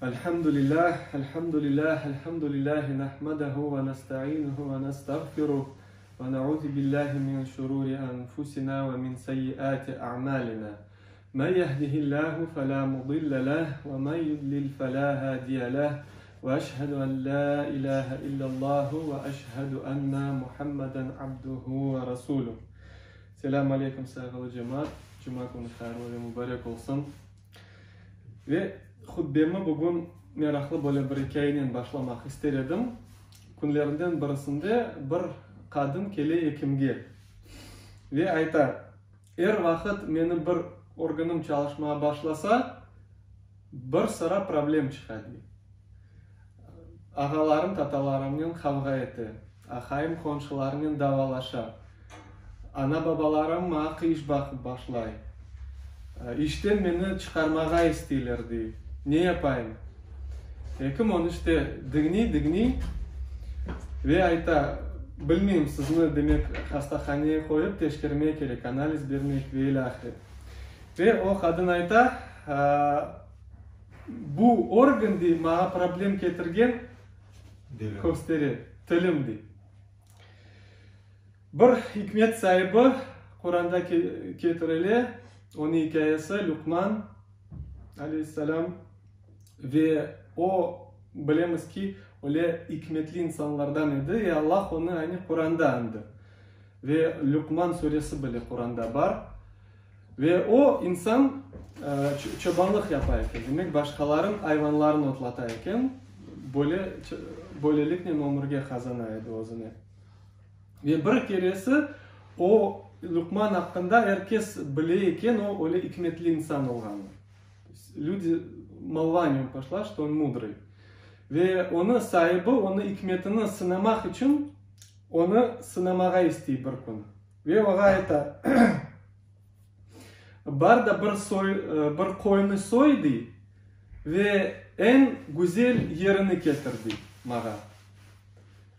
Elhamdülillah, elhamdülillah, elhamdülillahi nahmaduhu ve nestainuhu ve nestağfiruh ve nauzu billahi min şururi enfusina ve min seyyiati a'malina. Men yehdihillahu felâ mudille leh ve men yudlil felâ hâdiye leh ve eşhedü en lâ ilâhe illallahu ve eşhedü enne Muhammeden abduhu ve rasuluh. Selâm aleyküm, sayğılı cemaat! Cuma künü hayırlı ve mübarek olsun! Ve hutbemi bugün meraqlı böyle bir ikâyenen başlamaq ister edim. Künlerinden birisinde bir qadın kele ekimge ve ayta, Er vaqıt menim bir organım çalışmağa başlasa, bir sıra problem çıqa, dey. Ağalarım tatalarımnen qavğa ete, aqayım qonşularınen davalaşa, ana-babalarım maña qıyış baqıp başlay, işten meni çıqarmağa isteyler, dey. Ne yapayım? Ekim onı işte diñniy-diñniy ve ayta, Bilmeyim, sizni, demek, hastahaneye qoyıp teşkermek kerek, analiz bermek ve ilâhre. Ve o qadın ayta, Bu organ, dey, maña problem ketirgen, köstere, tilim, dey. Bir ikmet saibi, Quranda ketirile, onıñ ikâyesi, Luqman, aleyhisselâm, Ve o, bilemiz ki, öyle ikmetli insanlardan edi, ve Allah onı aynı Quranda añdı. Ve Luqman suresi bile Quranda bar. Ve o insan çobanlıq yapa eken, demek, başqalarınıñ ayvanlarını otlata eken, böyle, böyleliknen ömürge qazana edi özüne. Ve bir keresi o, Luqman aqqında er kes bile eken, o, öyle ikmetli insan olğanını. Lüdi, molva o nöm poşla, şto on mudrıy. Ve onı saibi, onı ikmetini sınamaq içün, onı sınamağa istey bir kün. Ve oğa ayta, Bar da bir soy, bir qoynı soy, dey, ve eñ güzel yerini ketir, dey, mağa.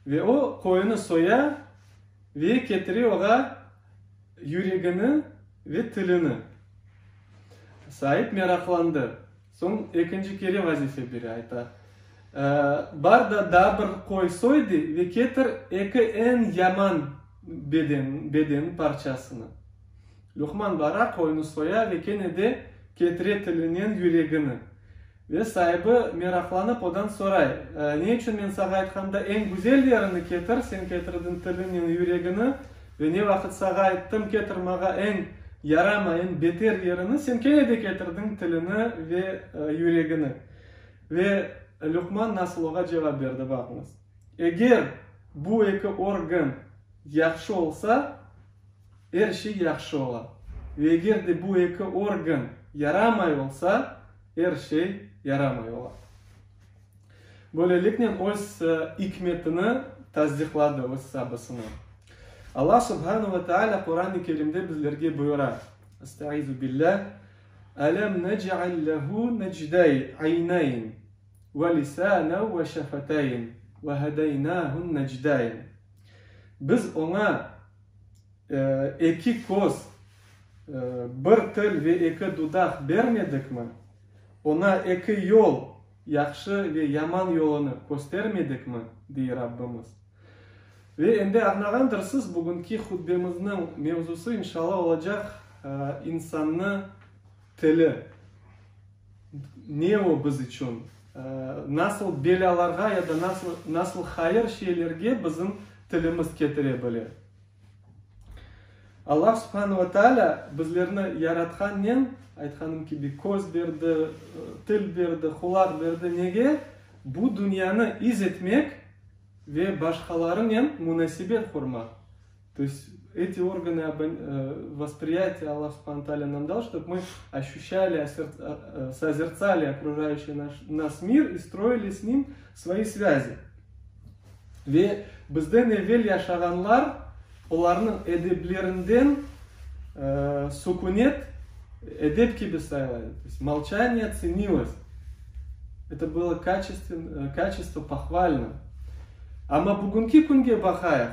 Ve o, qoyunı soya ve ketire oğa yüregini ve tilini. Saip meraqlandı. Soñ ekinci kere vazife bere, ayta, Bar da daa bir qoy soy, dey, ve ketir eki eñ yaman beden, beden parçasını. Luqman bara, qoynı soya ve kene de ketire tilinen yüregini. Ve saibi meraqlanıp odan soray, Ne içün men sağa aytqanda eñ güzel yerini ketir, sen ketirdiñ tilinen yüregini, ve ne vaqıt sağa ayttım ketir mağa eñ yaramay, eñ beter yerini, sen kene de ketirdiñ tilini ve yüregini? Ve Luqman nasıl oğa cevap berdi, baqıñız, Eger bu eki organ yahşı olsa, er şey yahşı ola, ve eger de bu eki organ yaramay olsa, er şey yaramay ola. Böyleliknen öz ikmetini tasdiqladı, öz sabısını. Allah subhanu ve teala Quran-ı Kerimde bizlerge buyura, Estaizu billah, Elem nec'al lehu necday, aynayn, ve lisanen ve şefeteyn, ve hedeynâhun necdayn. Biz oña eki köz, bir til ve eki dudaq bermedikmi? Oña eki yol, yahşı ve yaman yolunı köstermedikmi? dey Rabbimiz. Ve endi añlağandırsız, bugünki hutbemizniñ mevzusı, inşallah, olacaq insannı tili. Ne o biz içün? Nasıl belâlarğa ya da nasıl, nasıl hayır şeylerge bizim tilimiz ketire bile? Allah subhane ve teala bizlerni yaratqannen, aytqanım kibi, köz berdi, til berdi, qulaq berdi. Nege? Bu dünyanı iz etmek ve başqalarınen munasebet qurmaq. To est, eti organı vospriyatiya Allah subhane teala nam dal, ştob mı oşüşali, sozertsali okrujayuşiy nas mir i stroili s nim svoi svâzi. Ve bizden evel yaşağanlar, olarnıñ edeplerinden sukünet edep kibi sayıla edi. To est, molçaniye tsenilos. Eto bylo kaçestvo pohvalno. Amma bugünki künge baqayıq,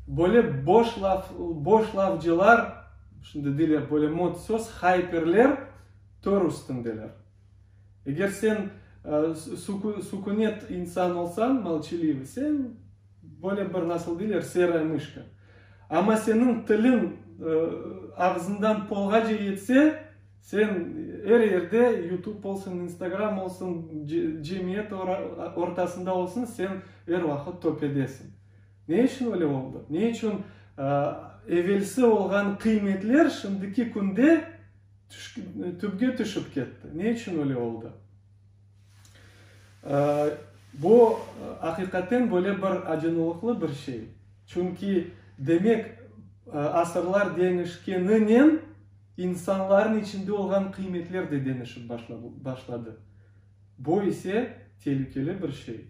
böyle boş laf, boş lafcılar, şimdi deyler, böyle mot söz, hayperler tör üstündeler. Eger sen sükünet insan olsañ, molçalivıy, sen böyle bir, nasıl deyler, seraya mışka. Amma seniñ tiliñ ağzından polğace yetse, sen er yerde, YouTube olsun, Instagram olsun, cemiyet ortasında olsun, sen er vaqıt töpedesiñ. Ne içün öyle oldı? Ne içün evelsi olğan qıymetler şimdiki künde tüpge tüşip ketti? Ne içün öyle oldı? Bu, aqiqaten, böyle bir acınılıqlı bir şey. Çünki, demek, asırlar deñişkeninen insanların içinde olğan qıymetler de deñişip başladı. Bu ise telükeli bir şey.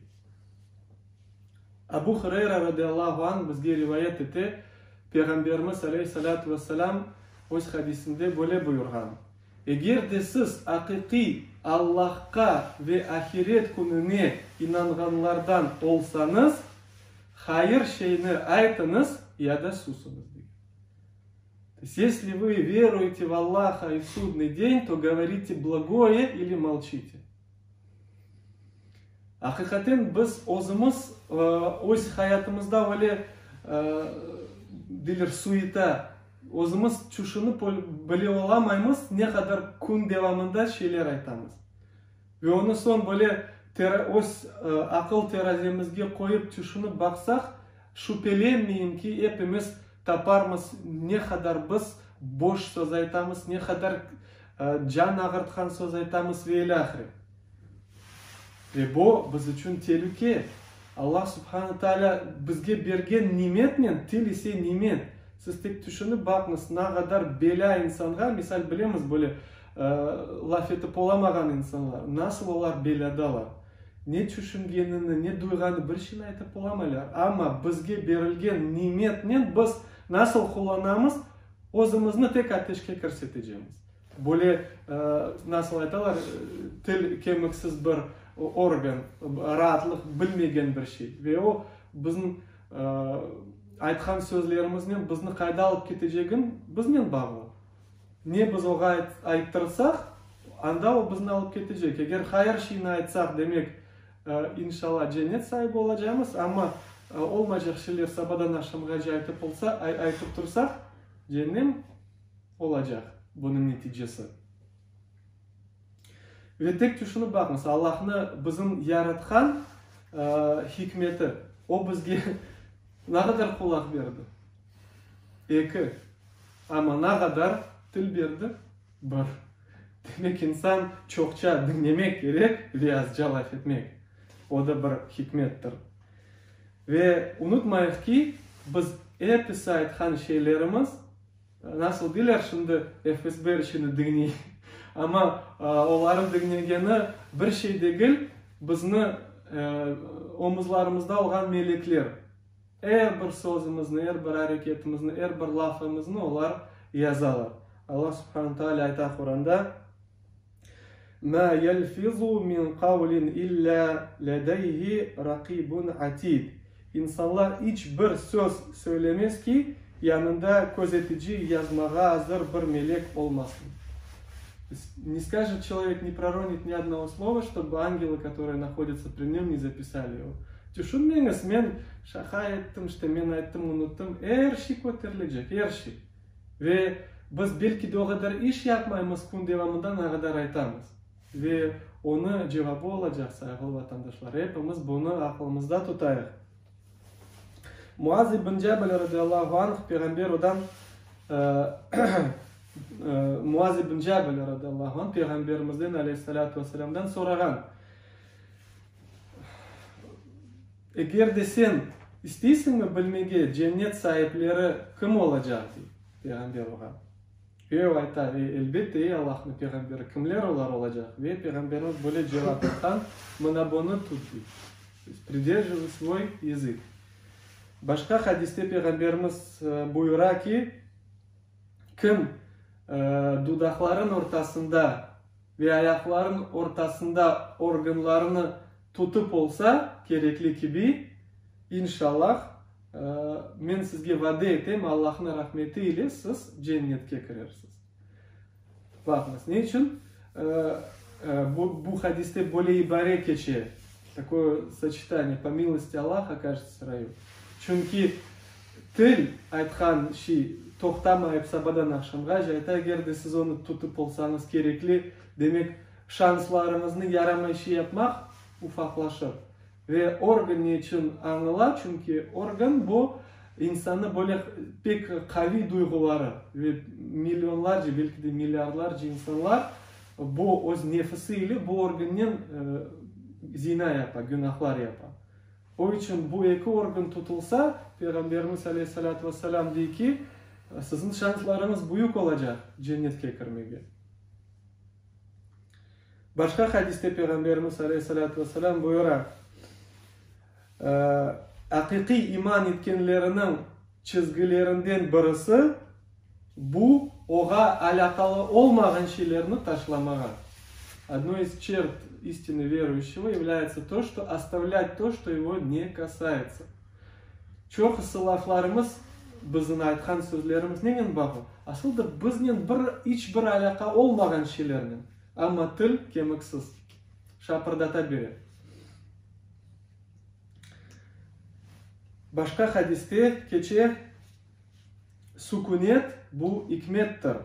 Abu Hureyra radıyallahu anh bizge rivayet ete, Peyğamberimiz aleyhi-salâtu ve-selâm öz hadisinde böyle buyurğan, Eger de siz aqiqiy Allahqa ve ahiret kününe inanğanlardan olsañız, hayır şeyni aytıñız ya da susıñız, degen. To есть, если вы веруете в Allaha и в Судный день, то говорите благое или молчите. Aqiqaten biz özümiz öz hayatımızda öyle, deyler, sueta, özümiz tüşünip bile olamaymız, ne qadar kün devamında şeyler aytamız. Ve onı soñ böyle öz aqıl terazemizge qoyıp tüşünip baqsaq, şübelenmeyim ki, epimiz taparmız ne qadar biz boş söz aytamız, ne qadar can ağırtqan söz aytamız ve ilâhre. Ve bu biz içün telüke. Allah subhane taalâ bizge bergen nimetnen, til ise nimet. Siz tek tüşünip baqıñız, na qadar belâ insanğa, misal bilemiz böyle laf etip olamağan insanlar, nasıl olar belâdalar. Ne tüşüngenini, ne duyğanı bir şeyni aytıp olamaylar. Amma bizge berilgen nimetnen biz nasıl qullanamız, özümizni tek ateşke kirsetecemiz. Böyle, nasıl aytalar, til kemiksiz bir organ, raatlıq bilmegen bir şey. Ve o, bizim aytqan sözlerimiznen bizni qayda alıp ketecegin biznen bağlı. Ne biz oğa ayttırsaq, anda o bizni alıp ketecek. Eger hayır şeyni aytsaq, demek, inşallah, cennet saibi olacamız, amma olmaycaq şeyler sabadan aqşamğace aytıp olsa, aytıp tursaq, cennem olacaq bunıñ neticesi. Ve tek tüşünip baqıñız, Allahnı bizim yaratqan hikmeti, O bizge ne qadar qulaq berdi? Eki. Amma ne qadar til berdi? Bir. Demek, insan çoqça diñlemek kerek ve azca laf etmek. O da bir hikmettir. Ve unutmayıq ki, biz episi aytqan şeylerimiz, Nasıl deyler, şimdi FSB er şeyni diñley. Amma olarnıñ diñlegeni bir şey degil, bizni omuzlarımızda olğan melekler. Er bir sözümizni, er bir areketimizni, er bir lafımıznı olar yazalar. Allah subhane taalâ ayta Quranda, Mâ yelfizu min qavlin illâ ledeyhi raqibun atid. İnsanlar iç bir söz söylemez ki, yanında közetici, yazmağa azır bir melek olmasın. Ne skажет человек, ne proronit ni odnogo slova, ştoby angely, kotorые nahodятся pri nöm, ne zapisali ego. Tüşünmeñiz, men şaqa ettim, işte men ayttım, unuttım, er şey köterilecek, er şey. Ve biz belki de o qadar iş yapmaymız, kün devamında ne qadar aytamız. Ve onı cevabı olacaq, sayğılı vatandaşlar, epimiz bunı aqlımızda tutayıq. Muaz ibn Cebel radıyallahu anh Peyğamber odan Muaz ibn Cebel radıyallahu anh Peyğamberimizden aleyhissalâtu vesselâmdan sorağan, Eger de sen isteysiñmi bilmege cennet saipleri kim olacaq, dey Peyğamber oğa. Ve o ayta, Ey, elbette, ey Allahnıñ Peyğamberi, kimler olar olacaq? Ve Peyğamberimiz böyle cevap aytqan, Mına bunı tut, dey. To есть, priderjivay svoy yazık. Başqa hadiste Peyğamberimiz buyura ki, kim dudaqlarınıñ ortasında ve ayaqlarınıñ ortasında organlarını tutıp olsa, kerekli kibi, inşallah, men sizge vade etem, Allahnıñ rahmeti ile siz cennetke kirersiz. Baqıñız, ne içün? bu, bu hadiste böyle ibare keçe, takoye soçetaniye, po milosti Allaha okажетесь v rayu. Çünki til aytqan şey toqtamayıp sabadan aqşamğace ayta, eger de siz onı tutıp olsañız kerekli, demek, şanslarıñıznı yaramay şey yapmaq ufaqlaşır. Ve organ ne içün añıla? Çünki organ bu, insannı böyle pek qaviy duyğuları ve millionlarca, belki de milliardlarca insanlar bu öz nefisi ile bu organnen zina yapa, günahlar yapa. O içün bu eki organ tutulsa, Peyğamberimiz aleyhissalâtu vesselâm dey ki, siziñ şanslarıñız büyük olacaq cennetke kirmege. Başqa hadiste Peyğamberimiz aleyhissalâtu vesselâm buyura, Aqiqiy iman etkenleriniñ çizgilerinden birisi, bu, oğa alâqalı olmağan şeylerni taşlamağa. Odno iz çert istiny veruyuşçego yavlâyetsa to, çto ostavlât to, çto ego ne kasayetsa. Çoqusı laflarımız, bizim aytqan sözlerimiz nenen bağlı? Asıl da biznen bir iç bir alâqa olmağan şeylernen. Amma til kemiksiz, şapırdata bere. Başqa hadiste keçe, Sükünet, bu ikmettir,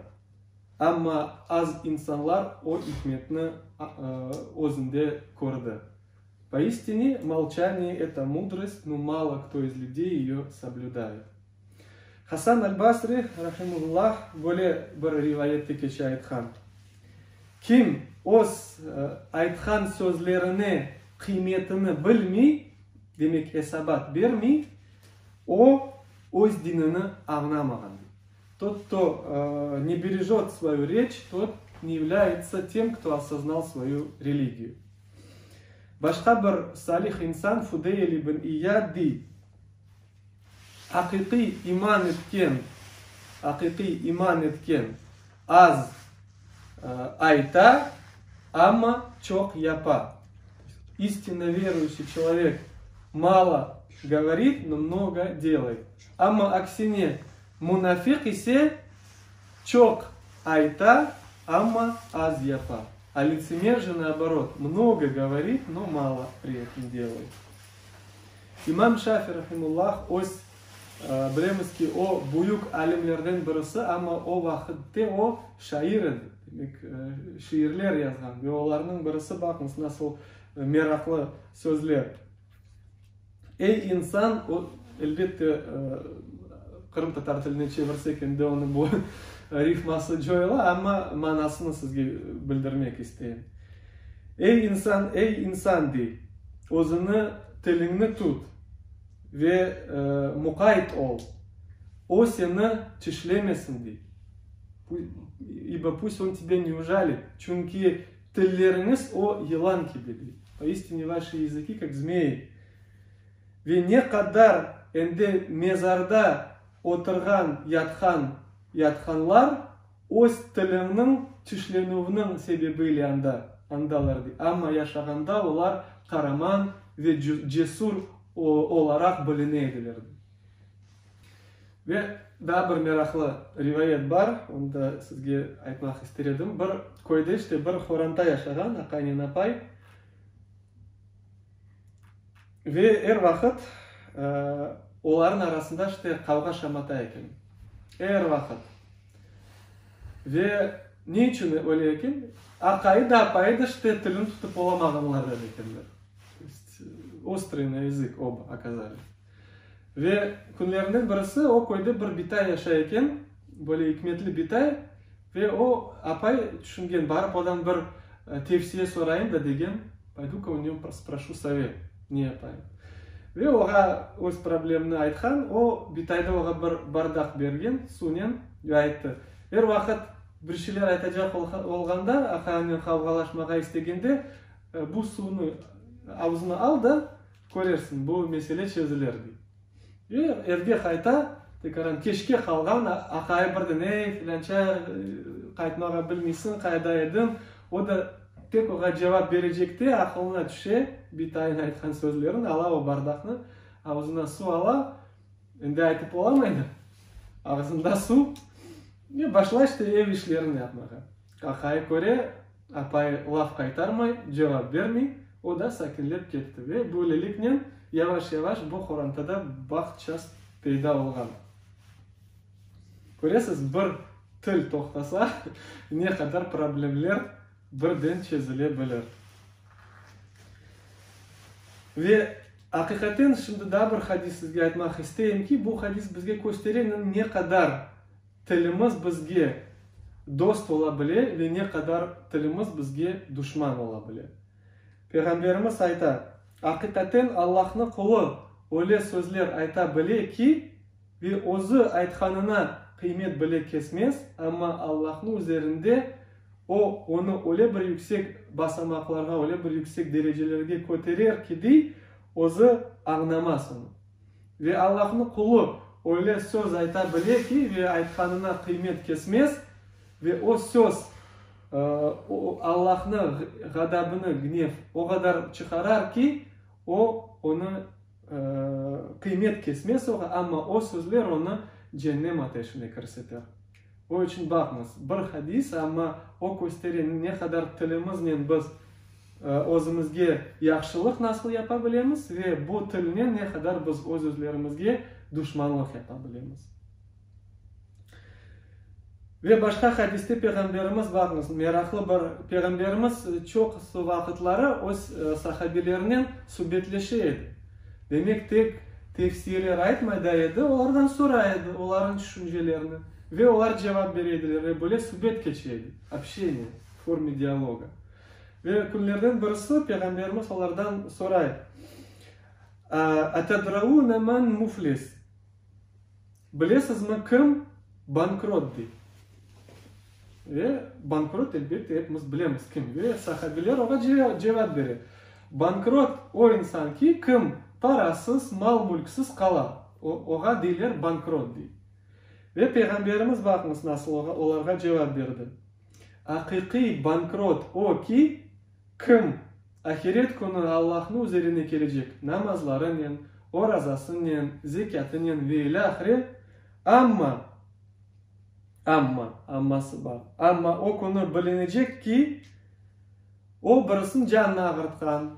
amma az insanlar o ikmetni özünde kördi. Poistine, molçaniye, eto mudrost, no malo kto iz lüdey eyo soblüdayet. Hasan al-Basri, rahimehullah, böyle bir rivayette keçe aytqan, Kim öz aytqan sözlerine qıymetini bilmey, demek esabat bermey, o, öz dinini añlamağan, dey. Tot, kto ne berejot svoyu reç, tot ne yavlâyetsa tem, kto osoznal svoyu religiyu. Başqa bir salih insan Fudeyl ibn İyad dey, Aqiqiy iman etken, aqiqiy iman etken az ayta, amma çoq yapa. İstinno veruyuşiy çelovek malo govorit, no mnogo delayt. Amma aksine, munafiq ise çoq ayta, amma az yapa. A litsemer je, naoborot, mnogo govorit, no malo pri etom delayt. İmam Şafi rahimullah öz, bilemiz ki, o büyük alimlerden birisi, amma o vaqıtte o şair edi, demek, şiirler yazğan ve olarnıñ birisi, baqıñız, nasıl meraqlı sözler. Ey insan, o, elbette, qırımtatar tiline çevirsek, endi onıñ bu rifması coyula, amma manasını sizge bildirmek isteyim. Ey insan, ey insan, dey, özüni, tiliñni tut ve muqayt ol, o seni tişlemesin, dey. İbo pust on tebâ ne ujalit, çünki Tilleriñiz o yılan kibi, dey. Poistine vaşi yazıki, kak zmei. Ve ne qadar endi mezarda oturğan, yatqan, yatqanlar öz tiliñniñ tişlenüvniñ sebebi ile anda, andalar, dey. Amma yaşağanda olar qaraman ve cesur olaraq biline ediler, dey. Ve daa bir meraqlı rivayet bar, onı da sizge aytmaq ister edim. Bir köyde işte bir horanta yaşağan, aqaynen apay. Ve er vaqıt olarnıñ arasında işte qavğa-şamata eken. Er vaqıt. Ve ne içün öyle eken? Aqayı da, apayı da işte tilini tutıp olamağanlardan ekenler. To est, ostrıy na yazık oba okazalis. Ve künlerinden birisi o köyde bir bitay yaşay eken, böyle ikmetli bitay, ve o apay tüşüngen, barıp odan bir tevsiye sorayım da degen, Paydu-ka u nego sproşu sovet, ne yapayım. Ve oğa öz problemini aytqan, o bitay da oğa bir bardaq bergen suvnen ve ayttı, Er vaqıt bir şeyler aytacaq olğanda, aqayıñnen qavğalaşmağa istegende, bu suvnı avzına al da, Körersiñ, bu mesele çezilir, dey. Ve evge qayta, tekaran keşke qalğan aqayı birden, Ey, filânça, qaytmağa bilmeysiñ, qayda ediñ? O da tek oğa cevap berecekte, aqılına tüşe bitayınıñ aytqan sözlerini, ala o bardaqnı, avuzına suv ala, endi aytıp olamay da, ağzında suv, ve başlay işte ev işlerini yapmağa. Aqayı köre. Apayı laf qaytarmay, cevap bermey, o da sakinlep ketti ve böyleliknen yavaş-yavaş bu qorantada baht-şas peyda olğan. Köresiz, bir til toqtasa, ne qadar problemler birden çezile bilir. Ve aqiqaten, şimdi daa bir hadis sizge aytmaq isteyim ki, bu hadis bizge köstere ne qadar tilimiz bizge dost ola bile ve ne qadar tilimiz bizge duşman ola bile. Peyğamberimiz ayta, Aqiqaten Allahnı qulu öyle sözler ayta bile ki, ve özü aytqanına qıymet bile kesmez, amma Allahnı üzerinde O, onı öyle bir yüksek basamaqlarğa, öyle bir yüksek derecelerge köterer ki, dey, özü añlamaz onı. Ve Allahnı qulu öyle söz ayta bile ki, ve aytqanına qıymet kesmez, ve o söz Allahnı ğadabını, gnev, o qadar çıqarar ki, o, onı qıymet kesmez oğa, amma o sözler onı cennem ateşine kirseter. O içün baqıñız, bir hadis, amma o köstere ne qadar tilimiznen biz özümizge yahşılıq nasıl yapa bilemiz ve bu tilnen ne qadar biz öz-özlerimizge duşmanlıq yapa bilemiz. Ve başqa hadiste Peyğamberimiz, baqıñız, meraqlı bir, Peyğamberimiz çoqusı vaqıtları öz sahabelerinen subetleşe edi. Demek, tek tevsiyeler aytmay da edi, olardan soray edi, olarnıñ tüşüncelerini, ve olar cevap bere ediler, ve böyle subet keçe edi, obşçeniye v forme dialoga. Ve künlerden birisi Peyğamberimiz olardan soray, Atedraune men muflis? Bilesizmi, kim bankrot, dey. Ve bankrot, elbette, epimiz bilemiz kim. Ve sahabiler oña cevap bere, Bankrot o insan ki, kim parasız, mal-mülksiz qala, oña deyler bankrot, dey. Ve Peyğamberimiz, baqıñız, nasıl olarğa cevap berdi, Aqiqiy bankrot o ki, kim ahiret künü Allahnıñ üzerine kelecek namazlarınen, orazasınen, zekâtınen ve ilâhre, amma, amma, amması bar, amma o künü bilinecek ki, o birisiniñ canını ağırtqan,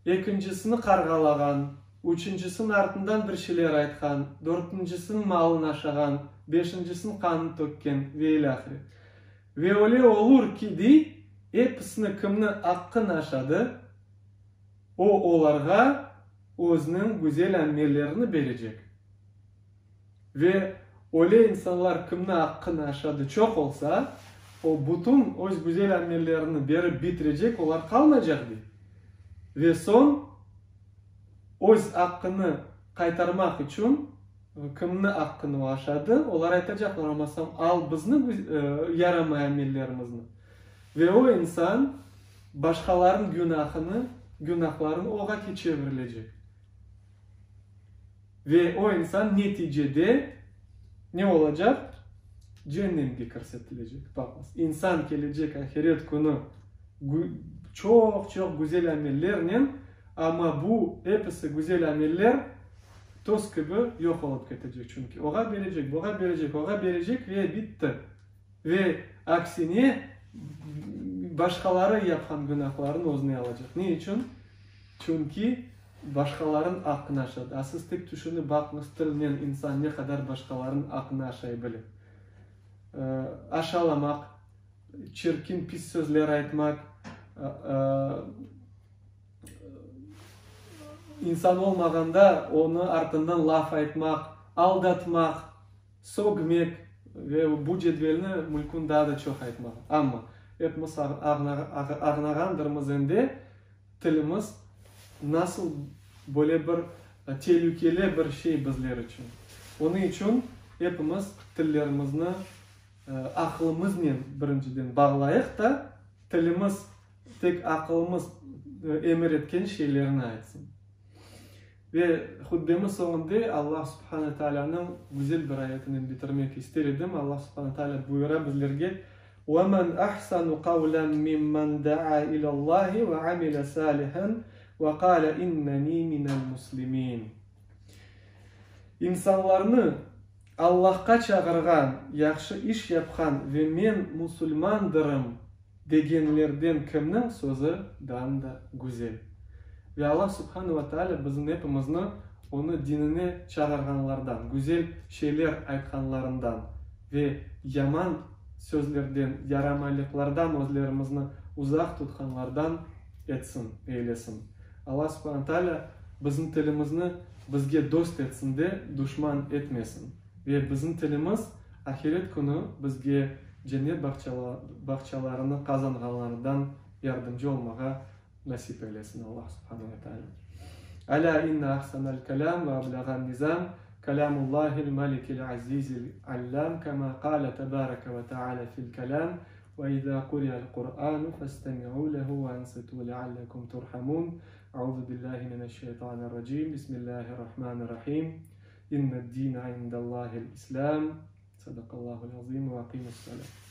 ekincisini qarğalağan, üçüncisiniñ artından bir şeyler aytqan, dörtüncisiniñ malını aşağan, beşincisiniñ qanını tökken ve ilâhre. Ve öyle olur ki, dey, episini kimni aqqın aşadı, o olarğa özüniñ güzel amellerini berecek. Ve öyle insanlar kimni aqqın aşadı çoq olsa, o bütün öz güzel amellerini berip bitirecek, olar qalmaycaq, dey. Ve soñ öz aqqını qaytarmaq içün Kimni aqqını o aşadı, olar aytacaqlar, olmasam, al bizni yaramay amellerimizni. Ve o insan başqalarnıñ günahını, günahlarını oğa çevirilecek. Ve o insan neticede ne olacaq? Cennemge kirsetilecek. Baqıñız, insan kelecek ahiret künü çoq-çoq güzel amellernen, amma bu episi güzel ameller toz kibi yoq olıp ketecek, çünki oğa berecek, buğa berecek, oğa berecek ve bitti. Ve aksine, başqaları yapqan günahlarını özüne alacaq. Ne içün? Çünki başqalarınıñ aqqını aşadı. A siz tek tüşünip baqıñız, tilnen insan ne qadar başqalarınıñ aqqını aşay bile. Aşalamaq, çirkin, pis sözler aytmaq, İnsan olmağanda onı artından laf aytmaq, aldatmaq, sögmek ve bu cedvelni mümkün daa da çoq aytmağa. Amma epimiz ağnağandırmız endi, tilimiz nasıl böyle bir telükeli bir şey bizler içün. Onıñ içün epimiz tillerimizni aqlımıznen birinciden bağlayıq da, tilimiz Tek aqılımız emir etken şeylerni aytsın. Ve hutbemiz soñunda Allah Subhane Taalânıñ güzel bir ayetinen bitirmek ister edim. Allah Subhane Taalâ buyura bizlerge, Ve men ahsanu qavlen mimmen daa ilâ-Allahi ve amile salihan ve qâle inneni minel muslimin. İnsanlarnı Allahqa çağırğan, yahşı iş yapqan ve men musulmandırım! Degenlerden kimniñ sözü daa da güzel? Ve Allah subhane ve teala bizim epimizni Onı dinine çağırğanlardan, güzel şeyler aytqanlarından ve yaman sözlerden, yaramaylıqlardan özlerimizni uzaq tutqanlardan etsin, eylesin. Allah subhane teala bizim tilimizni bizge dost etsin de, duşman etmesin. Ve bizim tilimiz ahiret künü bizge cennet bağçalarını qazanğanlardan yardımcı olmağa nasip eylesin Allah subhane ve teala. Alâ inne ahsanel kelâm ve ablağan nizam kelâmullâhil melikil azizil allâm kemâ qâle tebâreke ve teâlâ fil kelâm ve izâ quri'al Qur'ânu festemi'û lehu ve ansitû leallekum turhamûn Euzu billâhi mineşşeytanirracîm Bismillâhirrahmânirrahîm İnned-dîne indellâhil İslâm Sadakallâhul azîm ve aqimus-salâ.